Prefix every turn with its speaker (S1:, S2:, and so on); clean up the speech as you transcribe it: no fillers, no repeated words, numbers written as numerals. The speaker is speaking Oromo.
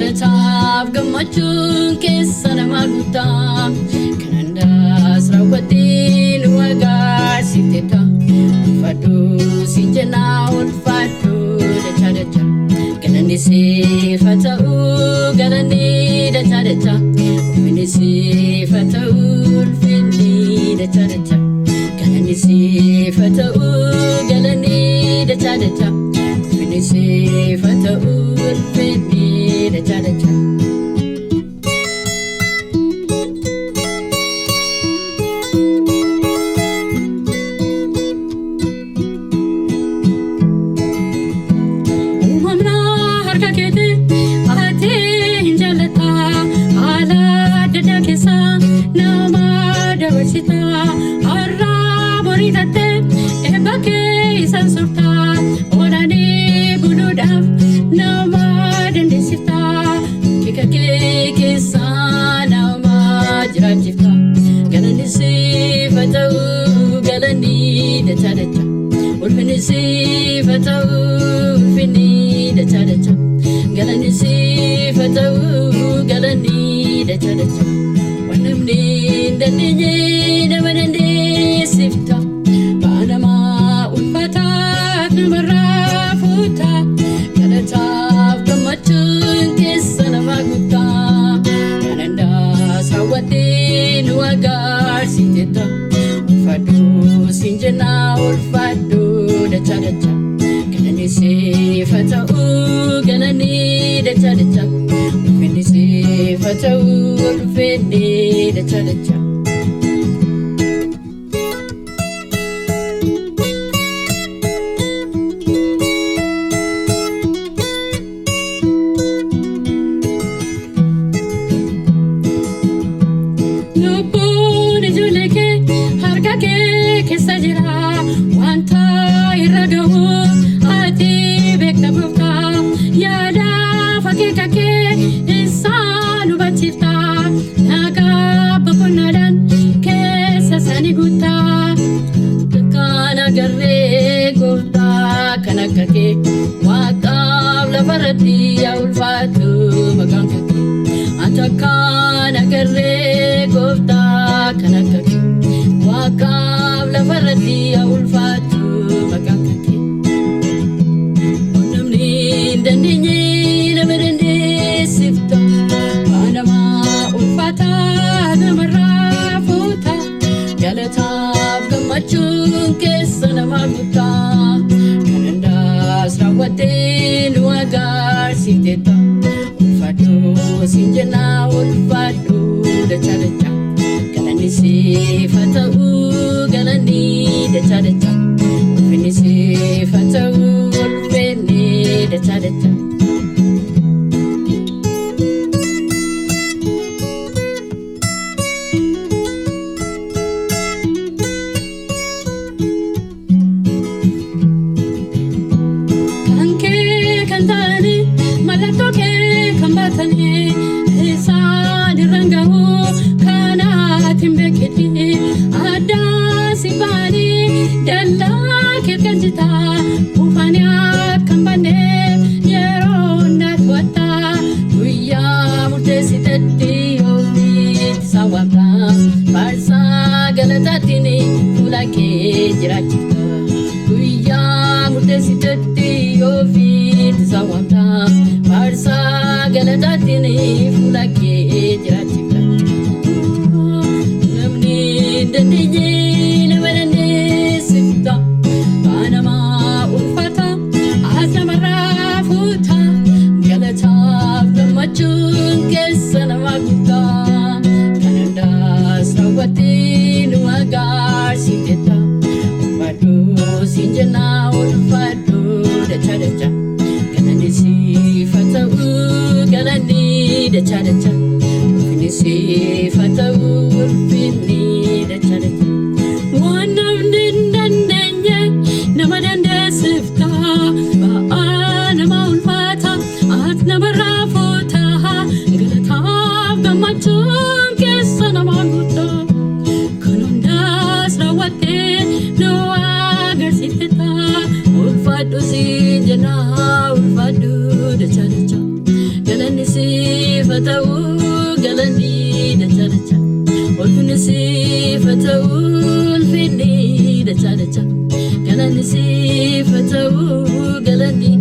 S1: Galataaf gammachuun keessa nama guutaa. Kan hundaas raawwattee nu agarsiifteetta. Ulfaadhu siin jennaa, ulfaadhu dachaa dachaa. Galanni siif haa ta'u, galanni dachaa dachaa. Ulfinni siif haa ta'u, ulfinni dachaa dachaa. Galanni siif haa ta'u, galanni dachaa dachaa. Ulfinni siif haa ta'u, ulfinni dachaa dachaa. Uumamna harka keetii ati hin jaallata, haala adda addaa keessa nama dabarsita, har'a borii tattee eebba kee isaan surta, oolanii buluudhaaf nama dandeessifta, kika kee keessa nama jiraachifta. Galanni siif haa ta'u, galanni dachaa dachaa. Ulfinni siif haa ta'u, ulfinni dachaa dachaa. Galanni siif haa ta'u, galanni dachaa dachaa. Waan namni hin dandeenye nama dandeessifta. Ba'aa namaa ulfaataa namarraa fuuta. Galataaf gammachuun keessa nama guutaa. Kan hundaas raawwattee nu agarsiifteetta. Ulfaadhu siin jennaa, ulfaadhu dachaa dachaa. Galanni siif haa ta'u, galanni dachaa dachaa. Ulfinni siif haa ta'u, ulfinni dachaa dachaa. Lubbuun ijoollee kee harka kee keessa jira. Wanta irra gahu ati beekta gooftaa. Yaada fakkeeka kee isaan hubachiifta. Nagaa boqonnaadhaan keessa isaanii guutaa. Kan agarree gooftaa kan akka kee, waaqaaf lafarratti yaa ulfaatu maqaan kee. Ati kan agarree gooftaa kan akka kee, waaqaaf lafarratti yaa ulfaatu maqaan kee. Namni hin dandeenye nama dandeessifta. Waan namaa ulfaataa namarraa fuuta. Galataaf gammachuun keessa nama guutaa. Kan hundaas raawwattee nu agarsiifteetta. Ulfaadhu siin jennaa, ulfaadhu dachaa dachaa. Galanni siif haa ta'u, galanni dachaa dachaa. Ulfinni siif haa ta'u, ulfinni dachaa dachaa. Kan kee kan ta'anii, mallattoo kee kan baatanii, isaan irraan gahu kanaatti hin beekne, addaan si ba'anii dallaa kee galchita, buufanii akka hin banneef yeroo na to'atta, guyyaa murteessitetti ofiitti isaan waamta, faarsaa galataatiin fuula kee jiraachifta. Guyyaa murteessitetti ofiitti isaan waamta, faarsaa galataatiin fuula kee jiraachifta. Namni hin dandeenye nama dandeessifta. Ba'aa namaa ulfaata as namarraa fuuta. Galataaf gammachuun keessa nama guutaa. Kan hundaas raawwattee nu agarsiifteetta. Ulfaadhu siin jennaa, ulfaadhu dachaa dachaa. Galanni siif haa ta'u, galanni dachaa dachaa. Ulfinni siif haa ta'u, ulfinni dachaa dachaa. Waan namni hin dandeenye nama dandeessifta. Ba'aa nama ulfaata ati namarraa fuuta. Galataaf gammachuun keessa nama guuta. Kan hundaas raawwattee nu agarsiifteetta. Ulfaadhu siin jennaa, ulfaadhu dachaa dachaa. Galanni siif haa ta'u galanni dachaa dachaa. Ulfinni siif haa ta'u ulfinni dachaa dachaa. Galanni siif haa ta'u galanni.